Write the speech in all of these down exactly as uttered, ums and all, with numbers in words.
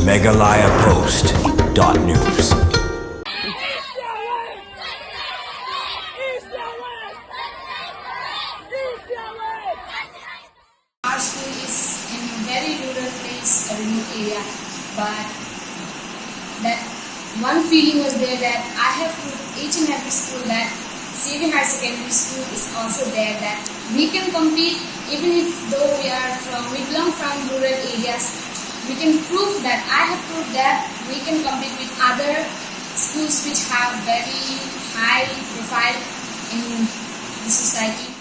Meghalaya Post dot news. Our school is in a very rural place, a remote area, but that one feeling was there that I have proved each and every school that C V Higher Secondary School is also there, that we can compete even if though we are from, we belong from rural areas, we can prove that I have proved that we can compete with other schools which have very high profile in the society.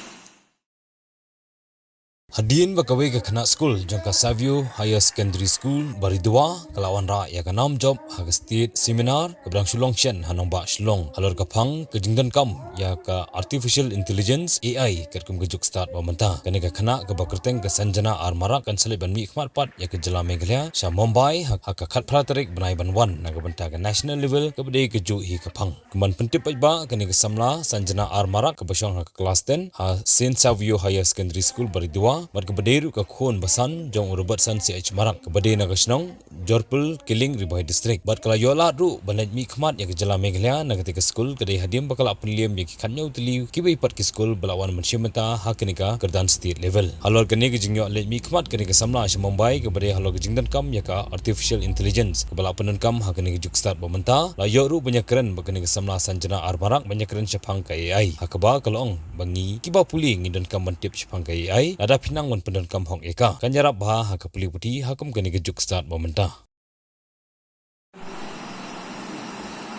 Hadien ba kawei ka khynnah skul jong ka Savio Higher Secondary School Baridua ka la wanrah ïa ka nam jop ha ka state seminar kaba dang shu long shen ha nongbah Shillong halor ka phang ka jingdonkam ïa ka artificial intelligence A I katkum ka juk stad ba mynta. Kane ka khynnah kaba kyrteng ka Sanjana R Marak kan sa leit ban mihkhmat pat ïa ka jylla Meghalaya sha Mumbai ha ka khatphra tarik bnai ban wan na ka bynta ka national level kaba dei kajuh hi ka phang. Kumban pyntip paidbah, kane ka samla Sanjana R Marak kaba shong ha ka klas ten ha Saint Savio Higher Secondary School Baridua bad kaba dei ruh ka khun basan jong u Robertson C H Marak kaba dei na ka shnong Jorpul, Killing, Ri Bhoi District. Bad ka la ïoh lad ruh ban leit mihkhmat ïa ka jylla Meghalaya na katei ka skul ka dei hadien ba ka la pynliem ïa ki khatñiew tylli kiwei pat ki skul ba la wan mynshem mynta ha kane ka kyrdan state level. Halor kane ka jingïoh leit mihkhmat kane ka samla sha Mumbai kaba dei halor ka jingdonkam ïa ka artificial intelligence kaba la pyndonkam ha kane ka juk stad ba mynta, la ïoh ruh ban ïakren bad kane ka samla Sanjana R Marak ban ïakren shaphang ka A I ha kaba ka la ong ba ngi kiba pule ngi donkam ban tip shaphang ka A I lada phi nang ban pyndonkam hok ïa ka. Kan ïarap bha ha ka pule puthi ha kum kane ka juk stad ba mynta.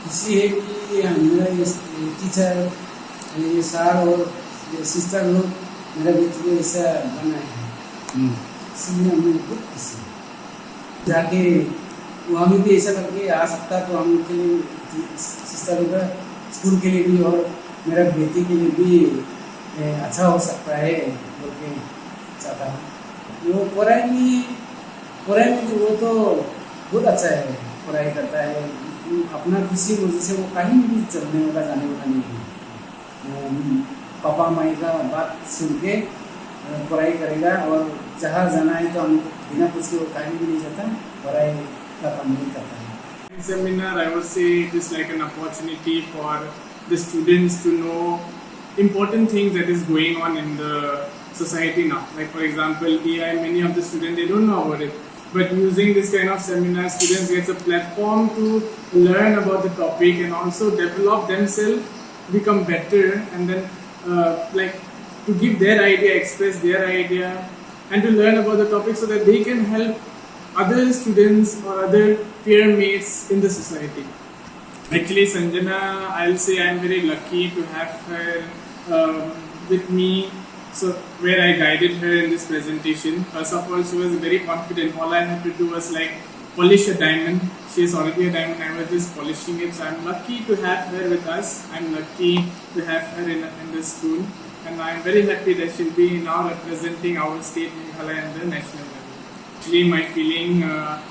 खुशी है कि ये मेरा ये टीचर, ये सर और ये सिस्टर लोग मेरा बेटी को ऐसा बनाए हैं। इसलिए हमें बहुत खुशी है। जाके वहाँ भी, भी ऐसा करके आ सकता तो हम लोग के लिए, सिस्टर लोग का स्कूल के लिए भी और मेरा बेटी के लिए भी ए, अच्छा हो सकता है बोल के चाहता हूँ। वो पढ़ाई में, पढ़ाई में तो वो तो बहुत अच्छा है, पढ़ाई करता है, अपना खुशी मर्जी से वो कहीं भी चलने वाला, जाने वाला नहीं है। अम, पापा माई का बात सुन के अ, पढ़ाई करेगा और जहाँ जाना है तो हम बिना पूछ के वो कहीं भी नहीं जाता, पढ़ाई का काम नहीं करता है। Seminar, I would say it is like an opportunity for the students to know important things that is going on in the society now. Like, for example, A I, many of the students, they don't know about it. But using this kind of seminar, students gets a platform to learn about the topic and also develop themselves, become better, and then uh, like to give their idea, express their idea, and to learn about the topic so that they can help other students or other peer mates in the society. Actually, Sanjana, I'll say I'm very lucky to have her um, with me. So, where I guided her in this presentation, first of all, she was very confident. All I had to do was like polish a diamond. She is already a diamond. I was just polishing it. So, I'm lucky to have her with us. I'm lucky to have her in, in the school. And I'm very happy that she'll be now representing our state, Meghalaya, in the national level. Actually, my feeling. Uh,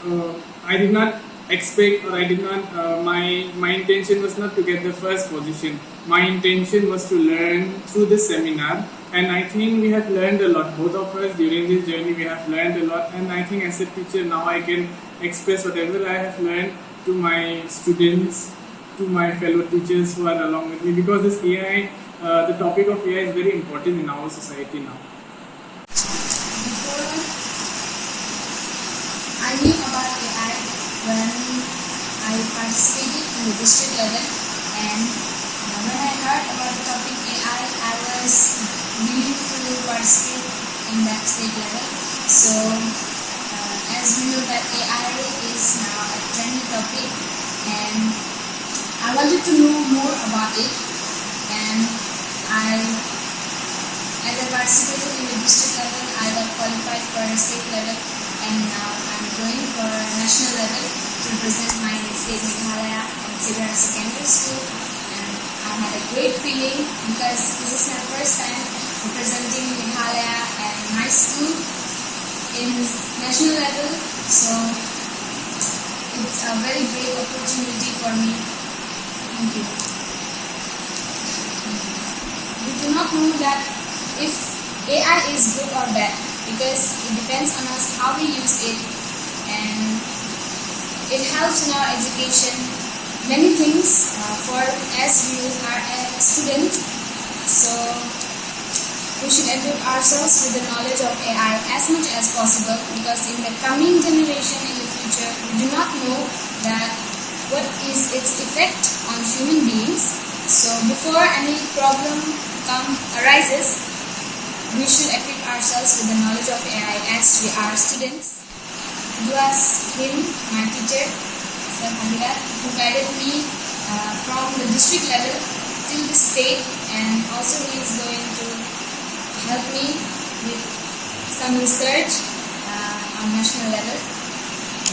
uh, I did not expect, or I did not, uh, my, my intention was not to get the first position. My intention was to learn through this seminar. And I think we have learned a lot. Both of us during this journey, we have learned a lot. And I think as a teacher, now I can express whatever I have learned to my students, to my fellow teachers who are along with me, because this A I, uh, the topic of A I is very important in our society now. Before, I knew about A I when I participated in the district level, and uh, when I heard about the topic A I, I was willing to participate in that state level. So, uh, as we know that A I is now a trending topic, and I wanted to know more about it, and I, as I participated in the district level, I got qualified for the state level, and now I'm going for national level to represent my state, Meghalaya, at Sibir Secondary School. And I had a great feeling because this is my first time representing Meghalaya and my school in national level. So it's a very great opportunity for me. Thank you. We do not know that if A I is good or bad, because it depends on us how we use it, and It helps in our education, many things, uh, for as you are a student. So we should equip ourselves with the knowledge of A I as much as possible, because in the coming generation, in the future, we do not know that what is its effect on human beings. So before any problem come arises, we should equip ourselves with the knowledge of A I as we are students. It was him, my teacher, Sir Harirat, who guided me, uh, from the district level till the state, and also he is going to help me with some research, uh, on national level.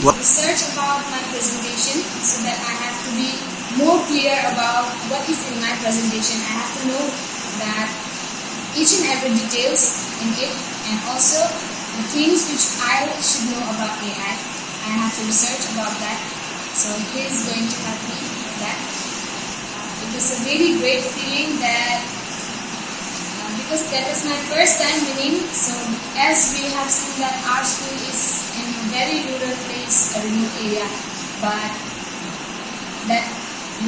What? Research about my presentation, so that I have to be more clear about what is in my presentation. I have to know that each and every details in it, and also the things which I should know about A I. I have to research about that. So he is going to help me with that. Uh, it was a very great feeling that, uh, because that was my first time winning. So as we have seen that our school is in a very rural place, a remote area, but that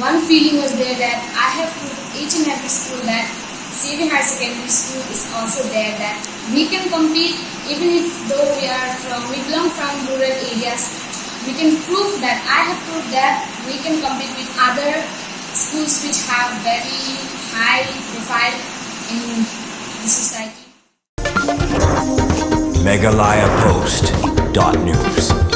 one feeling was there that I have proved each and every school that Xavier Higher Secondary School is also there, that we can compete even if though we are from, we belong from rural areas. We can prove that, I have proved that we can compete with other schools which have very high profile in the society. Meghalaya Post dot news.